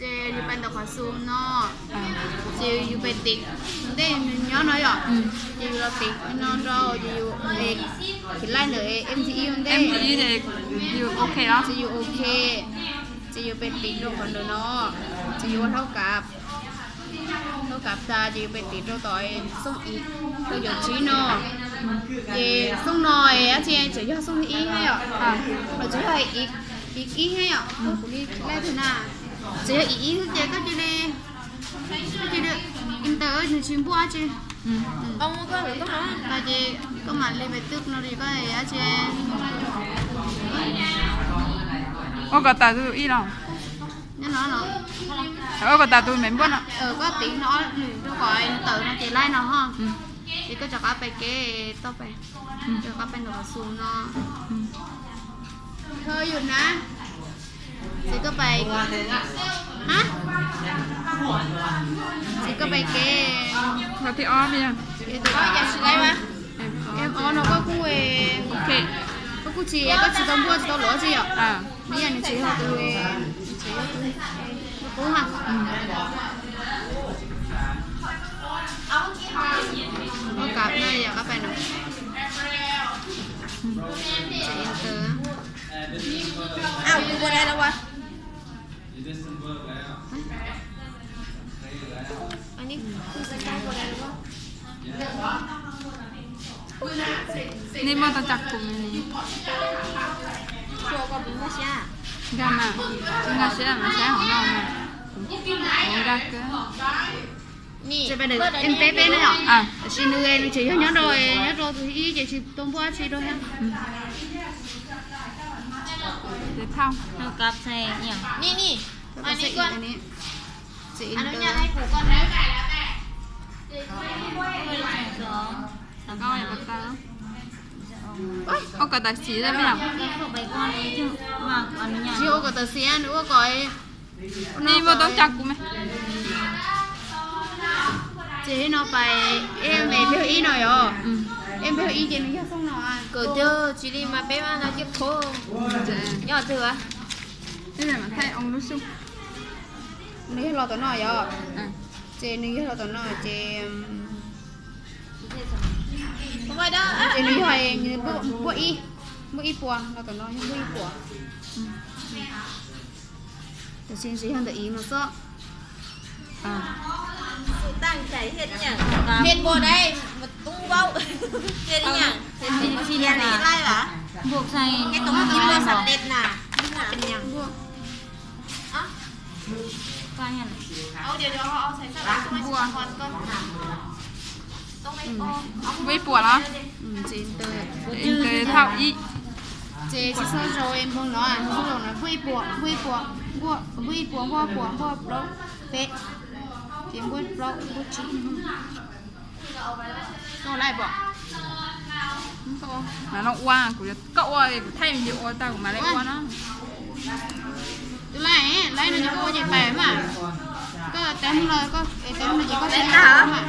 Ces yus pais ntawm qhov xus no, ces yus pais tim ntej nws nyob no yom, ces yus los tim no rau, ces yus khiav laij ntawm M T I ua ntej, ces yus ok, ces yus pais tim rau qhov ntawm no, ces yus ua hlaub kav, hlaub kav tas ces yus pais tim rau tom xooj ib, rau yom tsib no. Ces xooj no dab tsi tseem yog xooj ib thiab yom, los tseem yog ib thiab yom, kuv li laij twg na, tseem yog ib ib xwb ces koj cia li, koj cia li enter, nws tsis npuaj dab tsi. Ces koj mam li pais twb no li koj dab tsi. Ua kom tawm tus ib los? Nyob no los? Ua kom tawm tus me npuaj no. Koj tim no, nws rau kom tawm no ces laij no ho. Ces koj rov qab pais kev toj pais, rov qab pais ntawm qhov xus no. Thawj yus na, ces koj pais, ces koj pais kev, qhov thib ob, ob no koj kuj, koj kuj tsis, koj tsis tau npuaj tsis tau luv tsi yom. Nws yog nws tseem yog tus, tseem yog tus qub ha. Ua kav no yog qab pais no. Enter. Nej muaj tau caj kuv li. Nkag mas, tsis nkag siab mas saib hauv no mas. Kuv nkag kawg. Em peb peb na yom. Tab sis nws, nws tseem yog nyob rau, nyob rau tus ib ces tsis tau npuaj dab tsi rau thiab. Ua kom tawm xim, tsis ua kom tawm xim, nws ua kom, nej muaj tau caj kuv me. Ces no pais, em peb ib no yom. Em peb ib ces nws yog xooj no. Kawm twg tsis li mas peb mas no coj kho. Nyob twg? Nws yog los tom no yom. Ces nws yog los tom no ces, ces nws yog npuaj ib, npuaj ib puas, los tom no yog npuaj ib puas. Tam sis nws tseem yog ntawm ib no xwb. Npuaj ib puas los? Enter thaum ib. Ces tsis txhob zaum npog no, tsis txhob zaum no, npuaj ib puas, npuaj ib puas, npuaj ib puas, npuaj puas, npuaj plaub, peb, ces npuaj plaub, npuaj tsib. Koj laij pom? Mas no ua, kuv, koj ua kuv thaij video ua tau kuv mam li ua no. Tus laij, laij no ces koj ua ces pais mas. Koj teb no, koj teb no ces koj tsis tau mas.